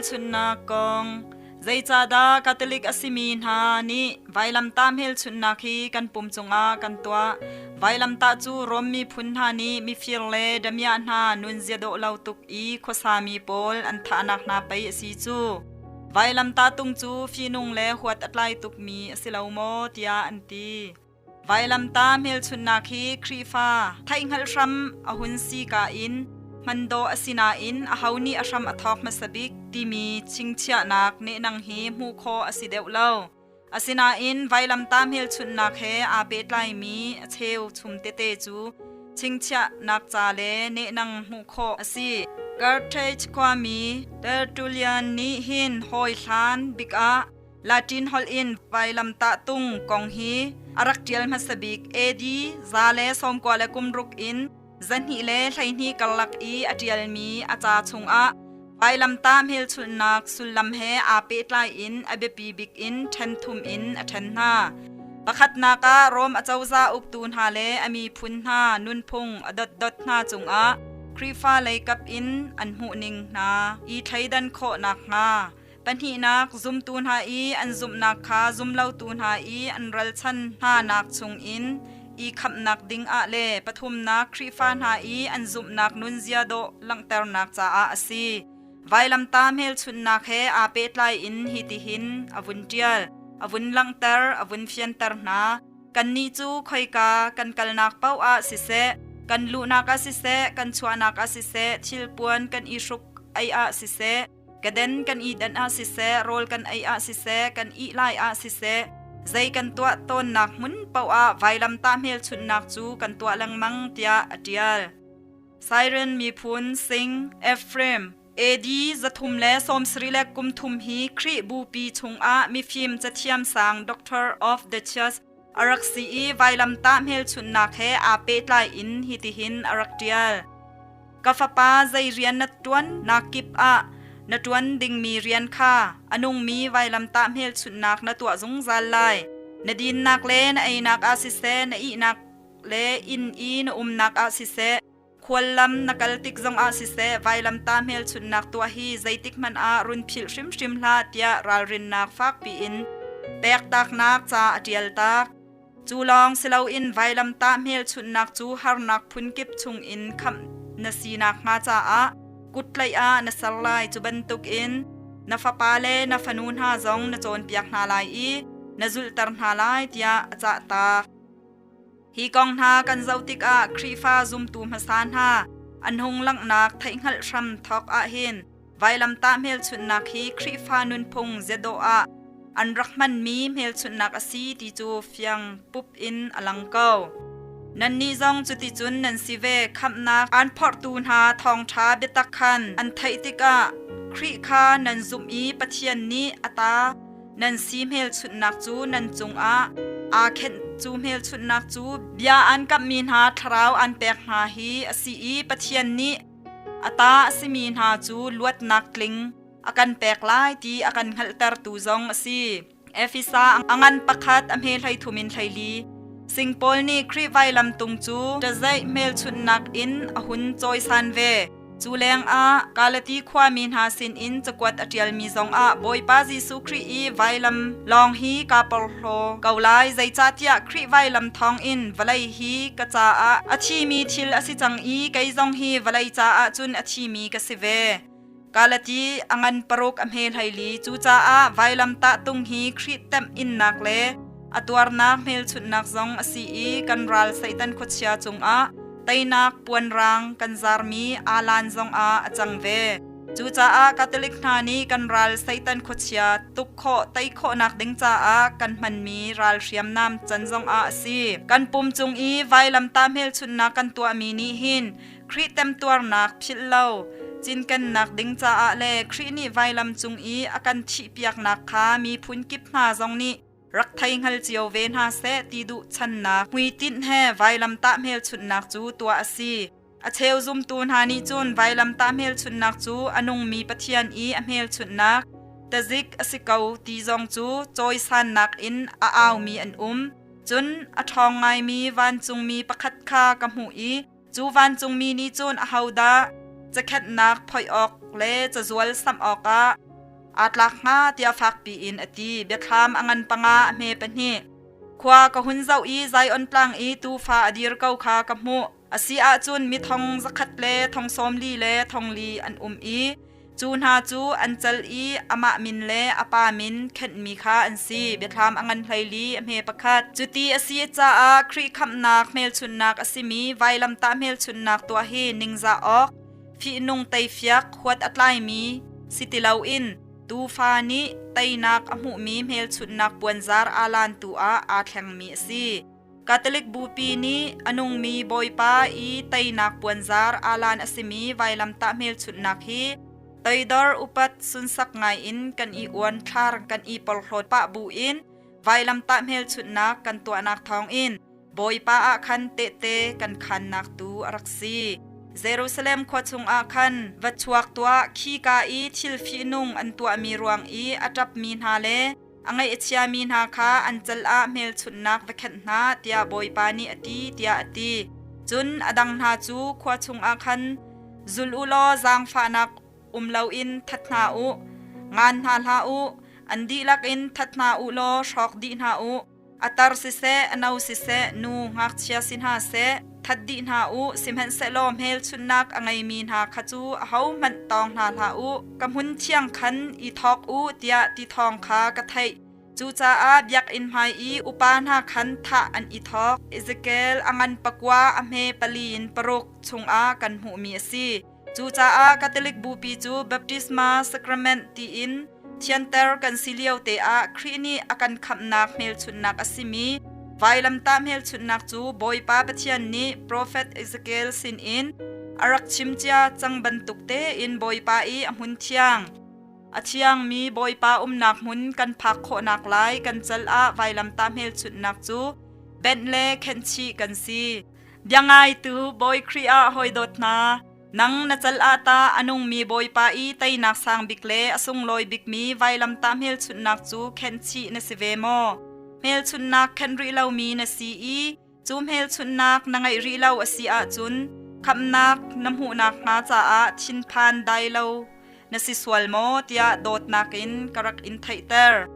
hmelchunhnak kong. Zeicahdah Catholic a simi hna nih vailamtah hmelchunhnak hi kan pum cungah kan tuah? Vailamtah cu Rom miphun hna nih mifir le damiah hna nunzia dawh lo tuk i khuasami pawl an thahnak hna pei a si cu. Vailamtah tung cu fihnung le huat a tlai tukmi a si lo maw tiah an ti. Vailamtah hmelchunhnak hi Khrihfa theihhngalh hram a hun si ka in hman dawh a si nain aho nih a hram a thawk hmasa bik timi chingchiahnak nehnang hi hmuh khawh a si deuh lo. Asinain vailamtah hmelchunhnak he aa pehtlaimi a cheu chum tete cu chingchiahnak ca le nehnang hmuh khawh a si. Carthage khuami Tertullian nih hin hawi hlan bik ah Latin holh in vailamtah tung kong hi a rak ṭial hmasa bik AD 196 in 212 karlak i a ṭialmi a ca chungah vailamtah hmelchunhnak sullam he aa pehtlai in a biapi bik in ṭhen thum in a ṭhen hna. Pakhatnak ah Rom acozah uktu hna le a miphun hna nunphung a dotdot hna cungah Khrihfa leikap in an hmuhning hna i thleidan khawh nakhnga Pahnihnak, zumtu hna i an zumhnak kha zumlotu hna i an ralchan hnanak chungin i khamhnak ding ah le pathumnak, Khrihfa hna i an zumhnak nunzia dawh langhternak caah a si. Vailamtah hmelchunhnak he aa pehtlai in hitihin a vun ṭial, a vun langhter, a vun fianter hna. Kannih cu khoika kan kalnak paoh ah siseh, kan luhnak ah siseh, kan chuahnak ah siseh, thilpuan kan i hruk ei ah siseh, Kaden kan i danh ah siseh, rawl kan ei ah siseh, kan ih lai ah siseh, zei kan tuah tawnnak hmun paoh ah vailamtah hmelchunhnak cu kan tuah lengmang tiah a ṭial. Siren miphun Sing Ephraim AD 373 hi Khrih bupi chungah mifim cathiam sang Doctor of the Church a rak si i vailamtah hmelchunhnak he aa pehtlai in hitihin a rak ṭial. Ka fapa zei rian na ṭuan nak kip ah na ṭuan dingmi rian kha a nungmi vailamtah hmelchunhnak na tuah zungzal lai. Na dinnak le na einak ah siseh, na ihnak le inn i na umnak ah siseh, khuallam na kal tik zongah siseh, vailamtah hmelchunhnak tuah hi zeitik hmanh ah run philh hrimhrim hlah tiah ralrinnak fakpi in pektaknak ca a ṭial tak. Cu lawng si loin vailamtah hmelchunhnak cu harnak phunkip chungin khamh na si nakhnga caah kuttlaih ah na ser lai. Cu bantukin na fapa le na fanu hna zong na cawnpiak hna lai i na zulhter hna lai tiah a cahtak. Hi kong hna kan zoh tikah Khrihfa zumtu hmasa hna an hung langhnak theihhngalh hram thawk ahhin Vailamtah hmelchunhnak hi Khrihfa nunphung ziadawh ah an rak hmanmi hmelchunhnak a si ti cu fiang pup in a lang ko. Nannih zong cuticun nan si ve. Khamhnak aan phorhtu hna thawngṭha biatak khan an theih tikah Khrih kha nan zumh i Pathian nih a ta nan si hmelchunhnak cu nan cungah aa khenh. Cu hmelchunhnak cu bia aan kamhmi hna thlarau aan pek hna hi a si i Pathian nih A ta a simi hna cu luatnak tling a kan pek lai ti a kan hngalhtertu zong a si. Efesa a ngan pakhat a hme 13 in 14. Sing Paul nih Khrih vailam tung cu ṭazeih hmelchunhnak in a hun cawisan ve. Cu lengah Galati khuami hna sinin cakuat a ṭialmi zongah Bawipa Jesuh Khrih i vailam lawng hi kaa porhlaw ko lai, zeicahtiah Khrih vailam thawngin vawlei hi ka caah a thimi thil a si cang i kei zong hi vawlei caah cun a thimi ka si ve. Galati a ngan paruk a hme 14. Cucaah vailamtah tung hi Khrih temh innak le a tuarnak hmelchunhnak zong a si i kan ral Satan khuachia cungah teinak puanrang kan zarmi alan zongah a cang ve. Cucaah Catholic hna nih kan ral Satan khuachia tuk khawh tei khawhnak ding caah kan hmanmi ral hriamnam can zongah a si. Kan pum cung i vailamtah hmelchunhnak kan tuahmi nih hin Khrih temtuarnak philh lo cinkennak ding caah le Khrih nih vailam cung i a kan thihpiaknak kha miphun kip hna zong nih rak thei hngal cio ve hna seh ti duh channak hmuitinh he vailamtah hmelchunhnak cu tuah a si. A cheu zumtu hna nih cun vailamtah hmelchunhnak cu a nungmi Pathian i a hmelchunhnak tazik a si ko ti zong cu cawisannak in a aumi an um. Cun a ṭhawng ngaimi vancungmi pakhat kha ka hmuh i cu vancungmi nih cun ahodah cakhenhnak phoih awk le cazual samh awkah Aa tlak hnga tiah fakpi in a ti. Biathlam a ngan panga a hme pahnih. Khua ka hun zoh i Zion tlang i tuufa a dir ko kha ka hmuh. A si ahcun mi thong zakhat le thong sawm li le thong li an um i cu hna cu an cal i amah min le a pa min khenhmi kha an si. Biathlam a ngan 14 a hme pakhat. Cuti a si caah Khrih khamhnak hmelchunhnak a simi vailamtah hmelchunhnak tuah hi ningzah awk, fihnung teifiak huat a tlaimi si ti loin tuufa nih teinak a hmuhmi hmelchunhnak puanzar aa tu ah aa thlengmi a si. Catholic Bupi nih a nungmi Bawipa i teinak puanzar aalan a simi vailamtah hmelchunhnak hi toidor upat sunsak ngaiin kan i uanthlar kan i porhlawt pah buin vailamtah hmelchunhnak kan tuahnak thawngin Bawipa ah khan tehte kan khannak tu a rak si. Jerusalem khua chungah khan va chuak tuah khika i thil fihnung an tuahmi ruang i a ṭapmi hna le a ngaih a chiami hna kha an cal ah hmelchunhnak va khenh hna tiah Bawipa nih a ti tiah a ti. Cun a dang hna cu khua chungah khan zul u law zaangfahnak um loin that hna u, ngan hna hlah u, an dihlak in that hna u law hrawk dih hna u. A tar siseh, a no siseh, nu ngakchia si hna seh, that dih hna u, sihmanhsehlaw hmelchunhnak a ngeimi hna kha cu ahohmanh tawng hna hlah u. Ka hmun thiang khan i thawk u, tiah ti thawng kha ka theih. Cucaah biakinn hmai i upa hna khan thah an i thawk. Ezekiel a ngan pakua a hme pali in paruk chungah kan hmuhmi a si. Cucaah Catholic Bupi cu Baptisma Sacrament tiin thianter kan si lio te ah Khrih nih a kan khamhnak hmelchunhnak a simi vailamtah hmelchunhnak cu Bawipa Pathian nih profet Ezekiel sinin a rak chim cia cang bantuk tein Bawipa i a hmun thiang a thiangmi Bawipa umnak hmun kan phak khawhnak lai kan cal ah vailamtah hmelchunhnak cu benh le khenhchih kan si. Biangaitu Bawi Khrih ah hawidawt hna, nang na cal ah ta a nungmi Bawipa i teinak sang bik le a sunglawi bikmi vailamtah hmelchunhnak cu khenhchih na si ve maw? Hmelchunhnak khenh rih lomi na si i cu hmelchunhnak na ngeih rih lo a si ahcun khamhnak na hmuhnak hnga caah thinphan dai lo na si sual maw tiah dawtnak in ka rak in theihter.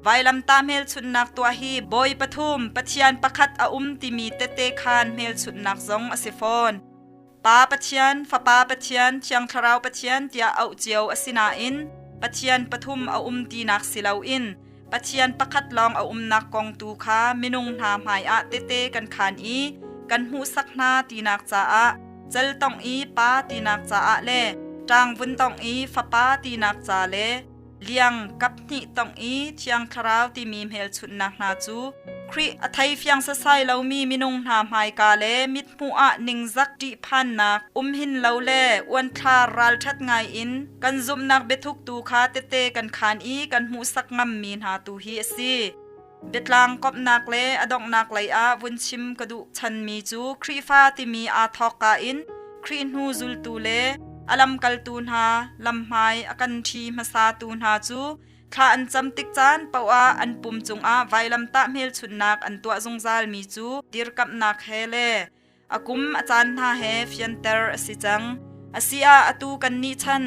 Vailamtah hmelchunhnak tuah hi bawi pathum Pathian pakhat a um timi tette khan hmelchunhnak zong a si fawn. Pa Pathian, Fapa Pathian, Thiang Thlarau Pathian tiah auh cio a si nain Pathian pathum a um tinak si loin Pathian pakhat lawng a umnak kong tu kha minung hna hmaiah tete kan khaan i kan hmuhsak hna tinak caah cal tongh i pa tinak caah le ṭang vun tongh i fapa tinak ca le liang kap hnih tongh i Thiang Thlarau timi hmelchunhnak hna cu Khrih a thei fiang sasai lomi minung hna hmaika le mithmuh ah ningzak ṭihphannak um hin lo le uanthlar ralṭhat ngai in kan zumhnak biathuk tu kha tete kan khaan i kan hmuhsak ngammi hna tu hi a si. Biatlang komhnak le a donghnak lei ah vun chim ka duh chanmi cu Khrihfa timi aa thawkka in Khrih hnu zultu le a lamkaltu hna lamhmai a kan ṭhi hmasatu hna cu Thla an cam tik caan paoh ah an pum cungah vailamtah hmelchunhnak an tuah zungzalmi cu dirkamhnak he le a kum a caan hna he fianter a si cang. A si ah atu kannih chan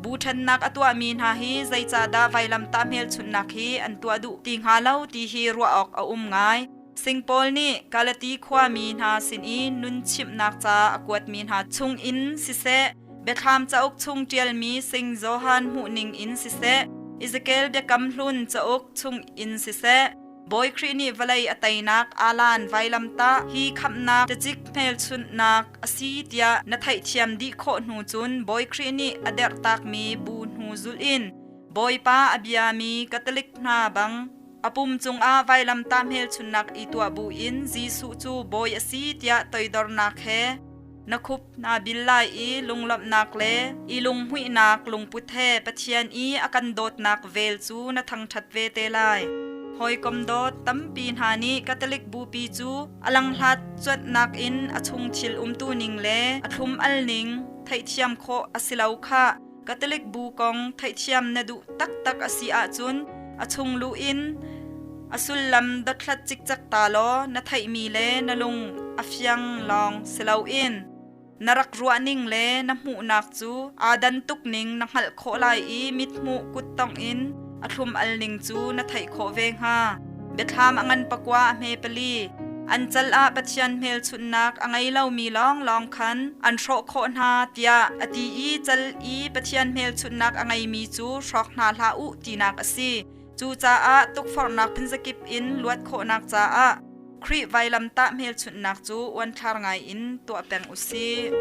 bu ṭhennak a tuahmi hna hi zeicahdah vailamtah hmelchunhnak hi an tuah duh ti hnga lo ti hi ruah awk a um ngai. Singpaul nih Galati khuami hna sin i nun chimhnak ca a kuatmi hna chungin siseh, Biathlam cauk chung ṭialmi Sing Johan hmuhning in siseh, Ezekiel Biakam Hlun cauk chung in siseh, Bawi Khrih nih vawlei a teinak alan vailamtah hi khamhnak ṭacik hmelchunhnak a si tiah na theihthiam dih khawh hnu cun Bawi Khrih nih a derhtakmi bu hnu zulh in Bawipa a biami Catholic hna bang A pum cungah vailamtah hmelchunhnak i tuah buin Jesuh cu Bawi a si tiah toidornak he na khup naa bil lai i lunglawmhnak le i lunghmuihnak lungput he Pathian i a kan dawtnak vel cu na thangṭhat ve te lai. Hawikom dawt tampi hna nih Catholic Bupi cu a langhlat cuanhnak in a chung thil umtu ning le a thlum al ning theihthiam khawh a si lo khah. Catholic bu kong theihthiam na duh taktak a si ahcun a chung luh in a sullam dothlat cikcek ta law na theihmi le na lung a fiang lawng si loin Na rak ruahning le na hmuhnak cu aa dan tuk ning na hngalh khawh lai i mithmuh kuttongh in a thlum al ning cu na theih khawh ve hnga. Biathlam a ngan pakua a hme pali. An cal ah Pathian hmelchunhnak a ngei lomi lawnglawng khan an hrawh khawh hna tiah a ti i cal i Pathian hmelchunhnak a ngeimi cu hrawk hna hlah u tinak a si. Cucaah tukforhnak phunzakip in luat khawhnak caah Khrih vailamtah hmelchunhnak cu uanthlar ngai in tuah peng u sih.